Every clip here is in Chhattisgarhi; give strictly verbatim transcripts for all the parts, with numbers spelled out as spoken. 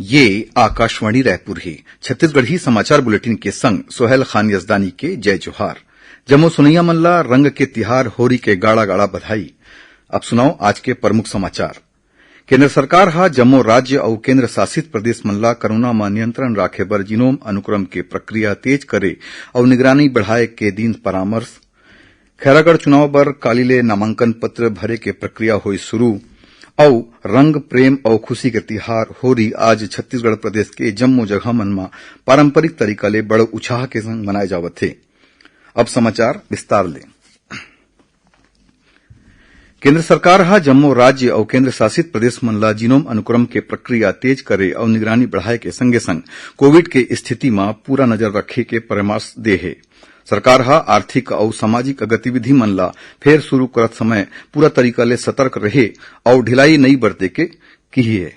ये आकाशवाणी रायपुर हे। छत्तीसगढ़ी समाचार बुलेटिन के संग सोहेल खान यजदानी के जय जोहार। जम्मो सुनैया मन ला रंग के तिहार होरी के गाड़ा गाड़ा बधाई। अब सुनव आज के प्रमुख समाचार। केंद्र सरकार ह जम्मो राज्य अउ केंद्र शासित प्रदेश मन ला कोरोना म नियंत्रण राखे बर जीनोम अनुक्रम के प्रक्रिया तेज करे अउ निगरानी बढ़ाए के दीन परामर्श। खैरागढ़ चुनाव बर काली ले नामांकन पत्र भरे के प्रक्रिया होई शुरू। अउ रंग, प्रेम अउ खुशी के तिहार होरी आज छत्तीसगढ़ प्रदेश के जम्मो जगह मन म पारंपरिक तरीका ले बड़ उत्साह के संग मनाए जावत हे। अब समाचार विस्तार ले। केंद्र सरकार ह जम्मो राज्य अउ केंद्र शासित प्रदेश मन ला जीनोम अनुक्रम के प्रक्रिया तेज करे अउ निगरानी बढ़ाए के संगे संग कोविड के स्थिति म पूरा नजर रखे के परामर्श दे हे। सरकार ह आर्थिक अउ सामाजिक गतिविधि मन ला फेर शुरू करत समय पूरा तरीका ले सतर्क रहे अउ ढिलाई नइ बरते के किही हे।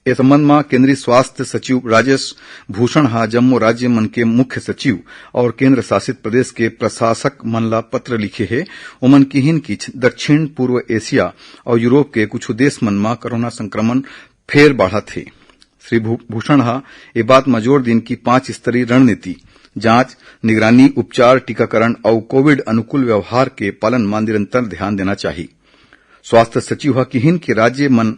ए संबंध म केंद्रीय स्वास्थ्य सचिव राजेश भूषण ह जम्मो राज्य मन के मुख्य सचिव अउ केंद्र शासित प्रदेश के प्रशासक मन ला पत्र लिखे हे। ओमन किहिन कि छ-, दक्षिण पूर्व एशिया अउ यूरोप के कुछ देश मन म कोरोना संक्रमण फेर बाढ़त हे। श्री भू-, भूषण ह ए बात म जोर दिन कि पांच स्तरीय रणनीति, जांच, निगरानी, उपचार, टीकाकरण अउ कोविड अनुकूल व्यवहार के पालन म निरंतर ध्यान देना चाही। स्वास्थ्य सचिव ह किहिन कि राज्य मन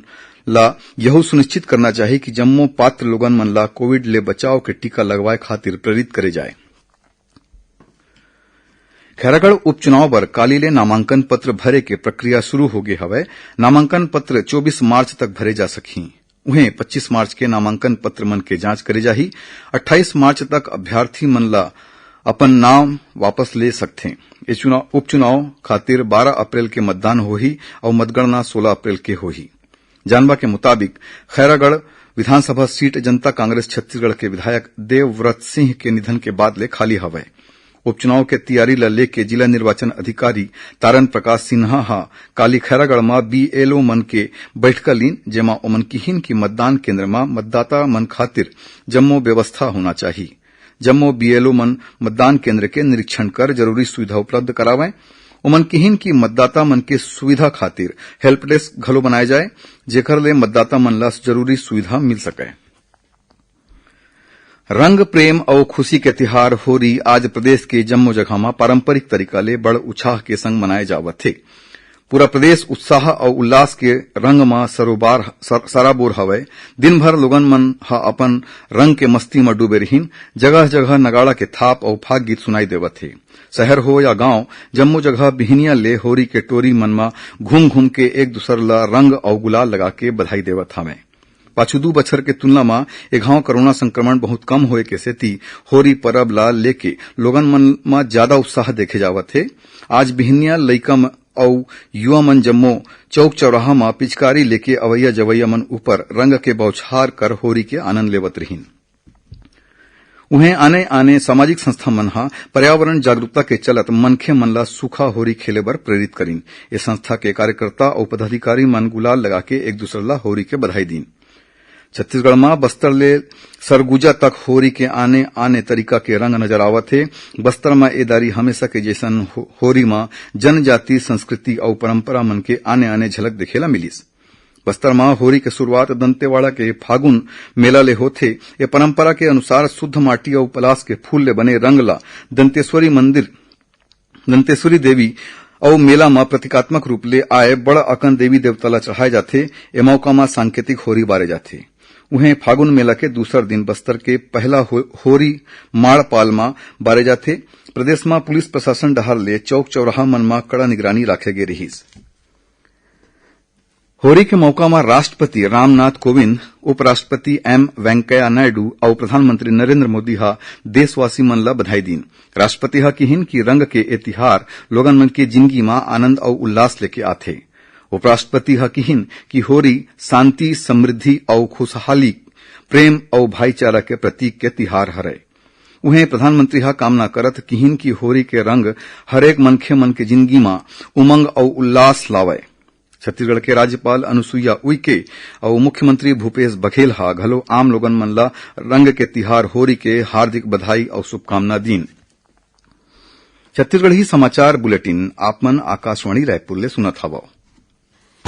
ला यहू सुनिश्चित करना चाही कि जम्मो पात्र लोगन मन ला कोविड ले बचाव के टीका लगवाए खातिर प्रेरित करे जाए। खैरागढ़ उपचुनाव बर काली ले नामांकन पत्र भरे के प्रक्रिया शुरू हो गे हवय। नामांकन पत्र चौबीस मार्च तक भरे जा सकही। उहें, पच्चीस मार्च के नामांकन पत्र मन के जांच करे जाही। अट्ठाईस मार्च तक अभ्यर्थी मन ला अपन नाम वापस ले सकथें। ए चुनाव, उपचुनाव खातिर बारह अप्रैल के मतदान होही अउ मतगणना सोलह अप्रैल के होही। जानबा के मुताबिक, खैरागढ़ विधानसभा सीट जनता कांग्रेस छत्तीसगढ़ के विधायक देवव्रत सिंह के निधन के बाद ले खाली हवय। उपचुनाव के तैयारी ल लेके जिला निर्वाचन अधिकारी तारन प्रकाश सिन्हा ह काली खैरागढ़ म बीएलओ मन के बैठका लीन, जेमा ओमन किहिन कि मतदान केंद्र म मतदाता मन खातिर जम्मो व्यवस्था होना चाही। जम्मो बीएलओ मन मतदान केंद्र के निरीक्षण कर जरूरी सुविधा उपलब्ध करावय। ओमन किहिन कि मतदाता मन के सुविधा खातिर हेल्प डेस्क घलो बनाए जाए, जेकर ले मतदाता मन ला जरूरी सुविधा मिल सकय। रंग, प्रेम अउ खुशी के तिहार होरी आज प्रदेश के जम्मो जगह म पारंपरिक तरीका ले बड़ उत्साह के संग मनाए जावत हे। पूरा प्रदेश उत्साह अउ उल्लास के रंग म सरोबार, सर-, सराबोर हवय। दिन भर लोगन मन ह अपन रंग के मस्ती म डूबे रिहिन। जगह-जगह नगाड़ा के थाप अउ फाग गीत सुनाई देवत हे। शहर हो या गांव, जम्मो जगह बिहनिया ले होरी के टोरी मन म घूम-घूम के एक दूसर ल रंग अउ गुलाल लगा के बधाई देवत हवय। पाछू दू बछर के तुलना म ए घांव कोरोना संक्रमण बहुत कम होए के सेती होरी परब ला लेके लोगन मन म ज्यादा उत्साह देखे जावत हे। आज बिहनिया लइका म-, अउ युवा मन जम्मो चौक चौराहा म पिचकारी लेके अवइया जवइया मन ऊपर रंग के बौछार कर होरी के आनंद लेवत रिहिन। उहें, आने-आने सामाजिक संस्था मन ह पर्यावरण जागरूकता के चलत मनखे मन ला सूखा होरी खेले बर प्रेरित करिन। ए संस्था के कार्यकर्ता अउ पदाधिकारी मन गुलाल लगा के एक दूसर ला होरी के बधाई दीन। छत्तीसगढ़ म बस्तर ले सरगुजा तक होरी के आने-आने तरीका के रंग नजर आवत हे। बस्तर म ए दारी हमेशा के जैसन हो-, होरी म जनजाति, संस्कृति अउ परंपरा मन के आने-आने झलक देखे ला मिलिस। बस्तर म होरी के शुरुआत दंतेवाड़ा के फागुन मेला ले होथे। ए परंपरा के अनुसार शुद्ध माटी अउ पलास के फूल ले बने रंग ला दंतेश्वरी मंदिर, दंतेश्वरी देवी अउ मेला म प्रतीकात्मक रूप ले आए बड़ अकन देवी देवता ला चढ़ाए जाथे। ए मौका म सांकेतिक होरी बारे जाथे। उहें, फागुन मेला के दूसर दिन बस्तर के पहला हो-, होरी माड़पाल म बारे जाथे। प्रदेश म पुलिस प्रशासन डहार ले चौक चौराहा मन म कड़ा निगरानी राखे गे रिहिस। होरी के मौका म राष्ट्रपति रामनाथ कोविंद, उपराष्ट्रपति एम वेंकैया नायडू अउ प्रधानमंत्री नरेंद्र मोदी ह देशवासी मन ल बधाई दीन। राष्ट्रपति ह किहिन कि रंग के ए तिहार लोगन मन के जिनगी म आनंद अउ उल्लास लेके आथे। उपराष्ट्रपति ह किहिन कि होरी शांति, समृद्धि अउ खुशहाली, प्रेम अउ भाईचारा के प्रतीक के तिहार हरय। उहें, प्रधानमंत्री ह कामना करत किहिन कि होरी के रंग हरेक मनखे मन के जिनगी म उमंग अउ उल्लास लावय। छत्तीसगढ़ के राज्यपाल अनुसुईया उइके अउ मुख्यमंत्री भूपेश बघेल ह घलो आम लोगन मन ल रंग के तिहार होरी के हार्दिक बधाई अउ शुभकामना दीन। छत्तीसगढ़ी समाचार बुलेटिन आप मन आकाशवाणी रायपुर ले सुनत हवव।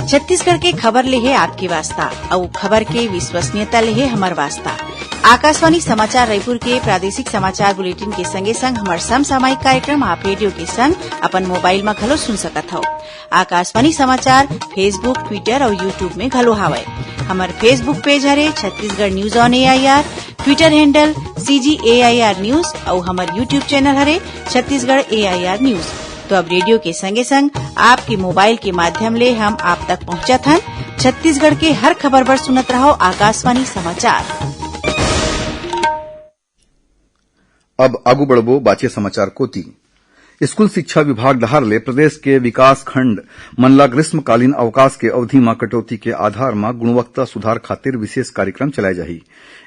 छत्तीसगढ़ के खबर ले हे आपके वास्ता, अउ खबर के विश्वसनीयता ले हे हमर वास्ता। आकाशवाणी समाचार रायपुर के प्रादेशिक समाचार बुलेटिन के संगे संग हमर समसामयिक कार्यक्रम आप रेडियो के संग अपन मोबाइल म घलो सुन सकत हव। आकाशवाणी समाचार Facebook, Twitter अउ YouTube में घलो हावय। हमर Facebook पेज हरे Chhattisgarh news on AIR, Twitter handle CG AIR news अउ हमर YouTube चैनल हरे छत्तीसगढ़ एआईआर न्यूज। तो अब रेडियो के संगे संग आपके मोबाइल के माध्यम ले हम आप तक पहुंचत हन। छत्तीसगढ़ के हर खबर बर सुनत रहव आकाशवाणी समाचार। अब आगू बढ़बो बाचे समाचार कोति। स्कूल शिक्षा विभाग डहार ले प्रदेश के विकास खंड मन ला ग्रीष्मकालीन अवकाश के अवधि म कटौती के आधार म गुणवत्ता सुधार खातिर विशेष कार्यक्रम चलाए जाही।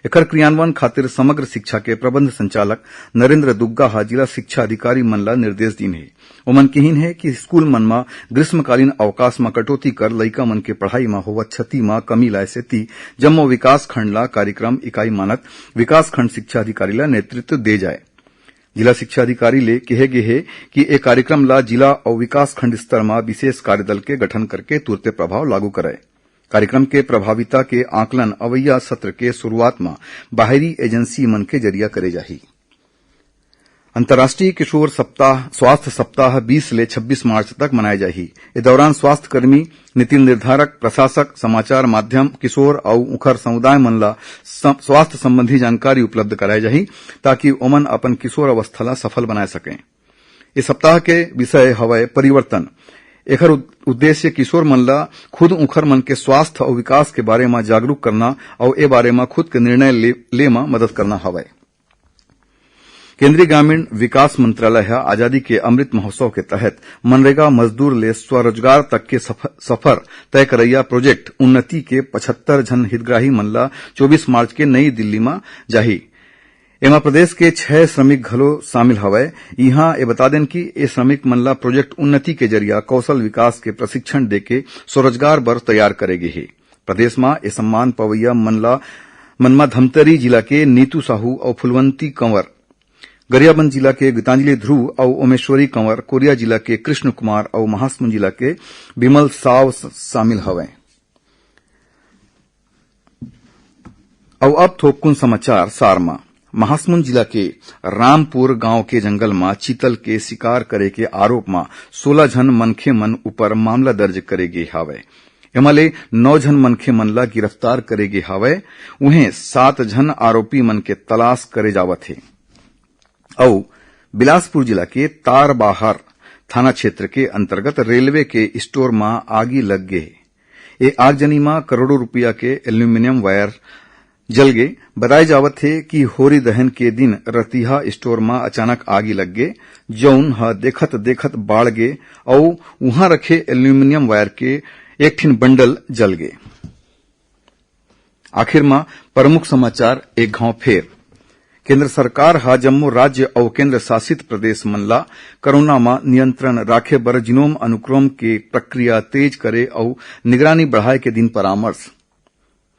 एखर क्रियान्वयन खातिर समग्र शिक्षा के प्रबंध संचालक नरेंद्र दुग्गा ह जिला शिक्षा अधिकारी मन ला निर्देश दीन हे। ओमन किहीन हे कि स्कूल मन म ग्रीष्मकालीन अवकाश म कटौती कर लइका मन के पढ़ाई म होवत क्षति म कमी लाए सेती जम्मो विकास खंड ला कार्यक्रम इकाई मानत विकास खंड शिक्षा अधिकारी ला नेतृत्व दे जाए। जिला शिक्षा अधिकारी ले कहे गे हे कि ए कार्यक्रम ला जिला अउ विकास खंड स्तर म विशेष कार्यदल के गठन करके तुरते प्रभाव लागू करय। कार्यक्रम के प्रभाविता के आकलन अवइया सत्र के शुरुआत म बाहरी एजेंसी मन के जरिया करे जाही। अंतर्राष्ट्रीय किशोर सप्ताह, स्वास्थ्य सप्ताह बीस ले छब्बीस मार्च तक मनाए जाही। ए दौरान स्वास्थ्य कर्मी, नीति निर्धारक, प्रशासक, समाचार माध्यम, किशोर अउ उखर समुदाय मन ला सम-, स्वास्थ्य संबंधी जानकारी उपलब्ध कराए जाही, ताकि ओमन अपन किशोर अवस्था ला सफल बनाए सकें। ए सप्ताह के विषय हवय परिवर्तन। एखर उद-, उद्देश्य किशोर मन ला खुद उखर मन के स्वास्थ्य अउ विकास के बारे म जागरूक करना अउ ए बारे म खुद के निर्णय ले, ले म मदद करना हवय। केंद्रीय ग्रामीण विकास मंत्रालय ह आजादी के अमृत महोत्सव के तहत मनरेगा मजदूर ले स्वरोजगार तक के सफ-, सफर तय करइया प्रोजेक्ट उन्नति के पचहत्तर झन हितग्राही मन ला चौबीस मार्च के नई दिल्ली म जाही। एमा प्रदेश के छह श्रमिक घलो शामिल हवय। इहां ए बता देन कि ए श्रमिक मन ला प्रोजेक्ट उन्नति के जरिया कौशल विकास के प्रशिक्षण देके स्वरोजगार बर तैयार करे गे हे। प्रदेश म ए सम्मान पवइया मन ला, मन म धमतरी जिला के नीतू साहू अउ फुलवंती कंवर, गरियाबंद जिला के गीतांजलि ध्रुव अउ ओमेश्वरी कंवर, कोरिया जिला के कृष्ण कुमार अउ महासमुंद जिला के विमल साव स-, शामिल हवय। अउ अब थोकुन समाचार सार म। महासमुंद जिला के रामपुर गांव के जंगल म चीतल के शिकार करे के आरोप म सोलह झन मनखे मन ऊपर मामला दर्ज करे गे हावय। एमा ले नौ झन मनखे मन ला गिरफ्तार करे गे हावय। उहें, सात झन आरोपी मन के तलाश करे जावत हे। अउ बिलासपुर जिला के तारबाहर थाना क्षेत्र के अंतर्गत रेलवे के स्टोर म आगी लग गे हे। ए आगजनी म करोड़ों रुपया के एल्यूमिनियम वायर जल गे। बताए जावत हे कि होरी दहन के दिन रतिहा स्टोर म अचानक आगी लग गे, जउन ह देखत-देखत बाड़ गे अउ उहां रखे एल्यूमिनियम वायर के एक ठिन बंडल जल गे। आखिर म प्रमुख समाचार एक घांव फेर। केंद्र सरकार ह जम्मो राज्य अउ केंद्र शासित प्रदेश मन ला कोरोना म नियंत्रण राखे बर जीनोम अनुक्रमण के प्रक्रिया तेज करे अउ निगरानी बढ़ाए के दिन परामर्श।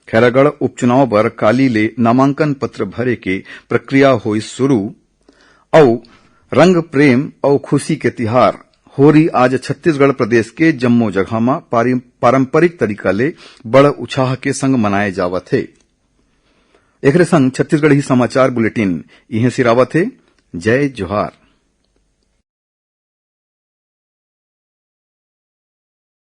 खैरागढ़ उपचुनाव बर काली ले नामांकन पत्र भरे के प्रक्रिया होइस शुरू। अउ रंग, प्रेम अउ खुशी के तिहार होरी आज छत्तीसगढ़ प्रदेश के जम्मो जगह म पारि-, पारंपरिक तरीका ले बड़ उत्साह के संग मनाए जावत हे। एकरे संग छत्तीसगढ़ी समाचार बुलेटिन इहें सिरावत हे। जय जोहार।